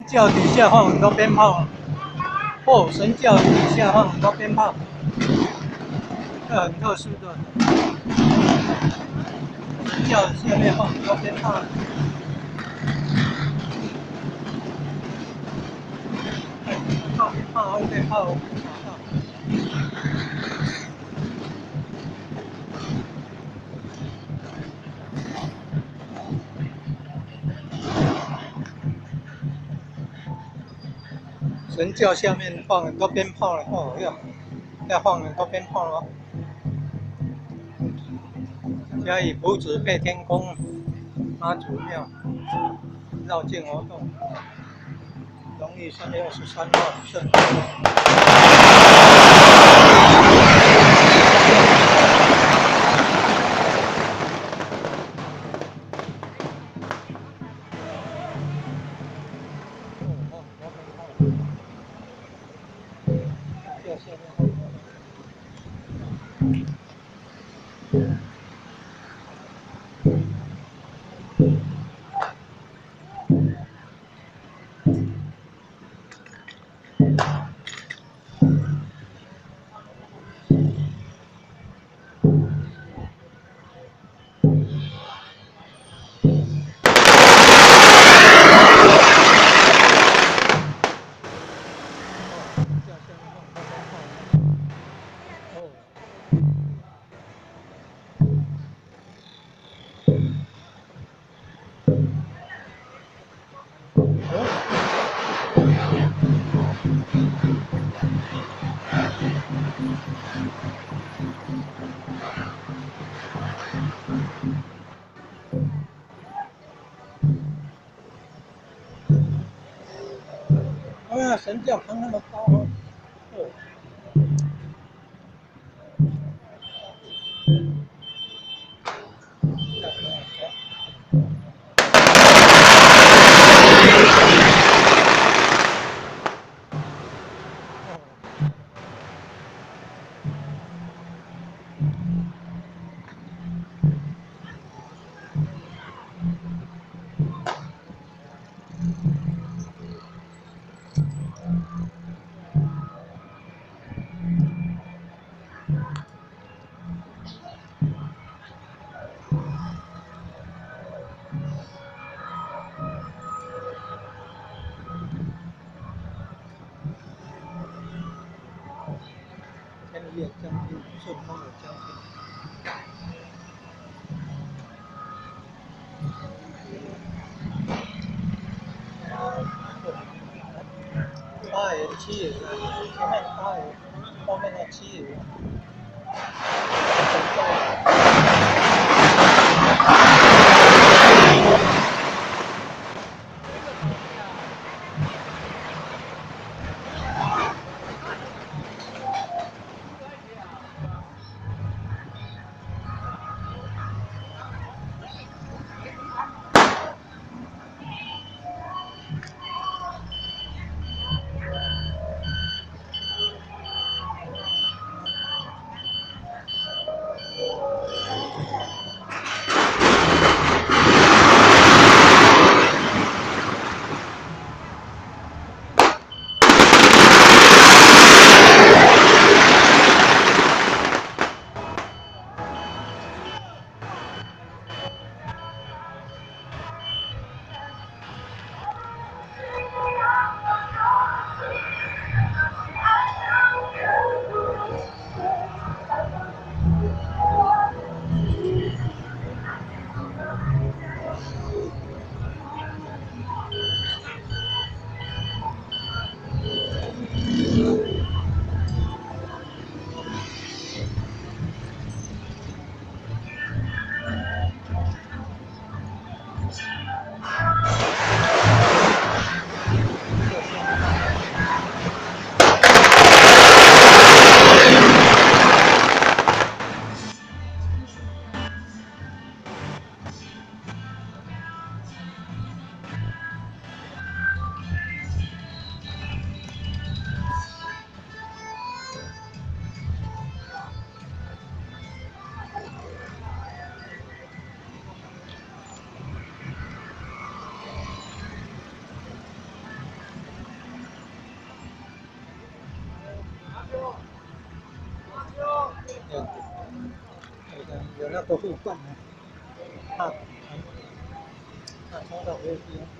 轎底下放很多鞭炮，哦，神轎底下放很多鞭炮，這很特殊的。神轎下面放很多鞭炮。放鞭炮會被炮打到。神轎下面放很多鞭炮了，哦，要放很多鞭炮了。嘉義朴子配天宮媽祖廟繞境活動，農曆3月23號盛會。哎呀，神轎扛那麼高哦！千里眼將軍，順風耳將軍。八爺、七爺，前面八爺，後面的七爺。有有那個護冠啊，啊，衝到別的地方去。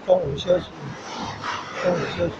中午休息，中午休息。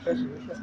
休息一下。